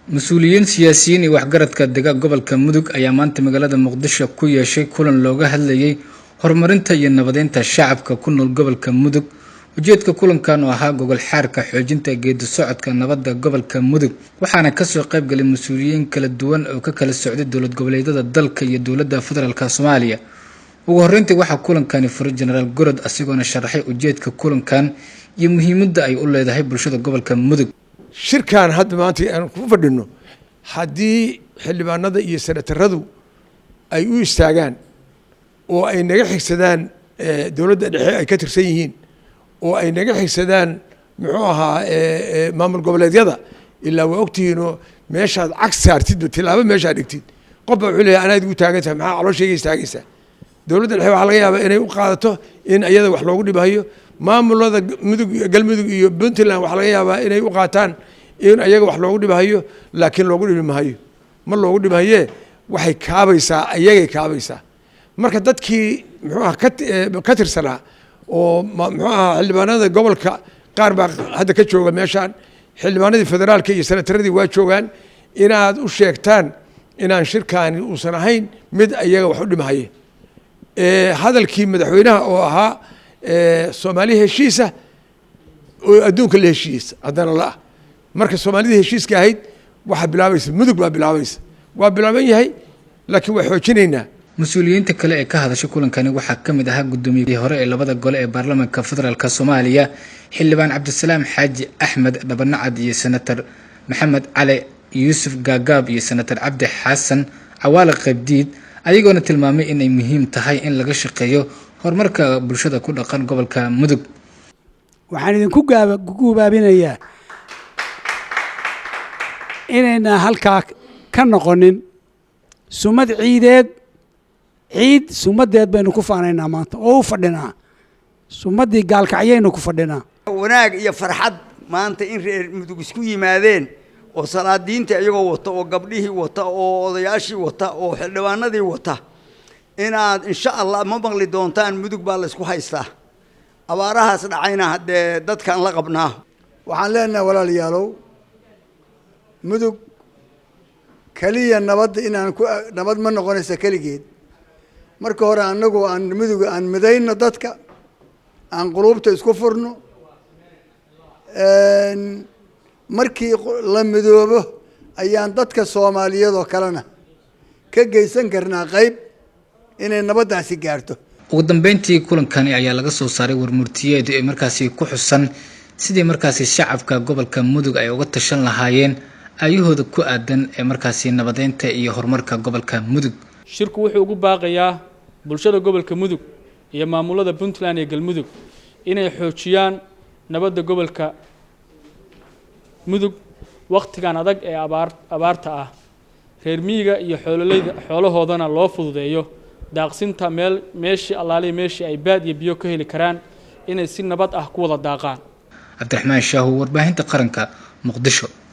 Mas-uuliyiin, siyaasiyiin iyo waxgaradka dega gobolka Mudug ayaa maanta magaalada Muqdisho ku yeeshay kulan looga hadlayay horumarinta iyo nabadeynta shacabka ku nool gobolka Mudug. Ujeedka kulankan oo ahaa gogol xaarka xoojinta geedi socodka nabadda gobolka Mudug, waxaana kasoo qayb galay mas-uuliyiin kala duwan oo ka kala socday dowlad goboleedyada dalka iyo dowladda federaalka Soomaaliya. Ugu horreyntii waxaa kulankani furay Jenaraal Gorod, asigoona sharaxay ujeedka kulankan iyo muhiimadda ay u leedahay bulshada gobolka Mudug. Shirkan hadda maanta aan ku fadhino, haddii xildhibaanada iyo senataradu ay u istaagaan oo ay naga xigsadaan dowladda dhexe ay ka tirsan yihiin, oo ay naga xigsadaan, muxuu ahaa, maamul goboleedyada, ilaa waa ogtihiinoo meeshaad cag saartidba, tilaabo meeshaad dhigtid, qof baa wuxuu leeyahay, "Anaad igu taagan tahay, maxaa calooshayga istaagaysaa?" Dowladda dhexe waxaa laga yaabaa inay u qaadato in iyada wax loogu dhibahayo. Maamulada Mudug, Galmudug iyo Puntland waxaa laga yaabaa inay u qaataan in ayaga wax loogu dhibahayo, laakiin loogu dhibi mahayo, ma loogu dhibahayee, waxay kaabaysaa, ayagay kaabaysaa. Marka dadkii, muxuu aha, ka tirsanaa oo, muxuu ahaa, xildhibaanada gobolka qaar baa hadda ka jooga meeshaan, xildhibaanadii federaalka iyo senataradii waa joogaan, inaad u sheegtaan inaan shirkaani uusan ahayn mid ayaga wax u dhimahaya. Hadalkii madaxweynaha oo ahaa Soomaali heshiisa oo adduunka la heshiisa haddana la-ah. Marka Soomaalidii heshiiska ahayd waxaa bilaabaysa Mudug baa bilaabaysa, waa bilaaban yahay, laakiin waa xoojinaynaa. Mas-uuliyiinta kale ee ka hadashay kulankani waxaa ka mid ahaa guddoomiyihii hore ee labada gole ee baarlamaanka federaalka Soomaaliya, Xildhibaan Cabdisalaam Xaaji Axmed Dhabanacad, iyo Senator Maxamed Cali Yuusuf Gaagaab, iyo Senator Cabdi Xasan Cawaale Qaybdiid, ayagoona tilmaamay inay muhiim tahay in laga shaqeeyo horumarka bulshada ku dhaqan gobolka Mudug. Waxaan idinku guubaabinayaa inayna halkaa ka noqonin sumad ciideed. Ciid sumadeed baynu ku faanaynaa maanta oo u fadhinaa, sumaddii Gaalkacyaynu ku fadhinaa. Wanaag iyo farxad maanta in reer Mudug isku yimaadeen, oo salaadiinta iyagoo wata, oo gabdhihii wata, oo odayaashii wata, oo xildhibaanadii wata, inaad insha Allah ma maqli doontaan Mudug baa laysku haystaa. Abaarahaas dhacayna haddee dadkaan la qabnaa. Waxaan leenahay, walaalayaalow, Mudug keliya nabadda inaan ku nabad ma noqonaysa keligeed. Marka hore annagu aan Muduga aan midayno, dadka aan quluubta isku furno. Markii la midoobo ayaan dadka Soomaaliyeed oo kalena ka geysan karnaa qayb inay nabaddaasi gaarto. Ugu dambeyntii kulankani ayaa laga soo saaray warmurtiyeed ee markaasi ku xusan sidii markaasi shacabka gobolka Mudug ay uga tashan lahaayeen aayahooda ku aadan ee markaasi nabadeynta iyo horumarka gobolka Mudug. Shirku wuxuu ugu baaqayaa bulshada gobolka Mudug iyo maamulada Puntland iyo Galmudug inay xoojiyaan nabadda gobolka Mudug wakhtigan adag ee abaarta ah, reer miyiga iyo xoololeyda xoolahoodana loo fududeeyo daaqsinta meel meeshii allaalihi meeshii ay baad iyo biyo ka heli karaan, inay si nabad ah ku wada daaqaan. Cabdiraxmaan Shaahu, warbaahinta qaranka, Muqdisho.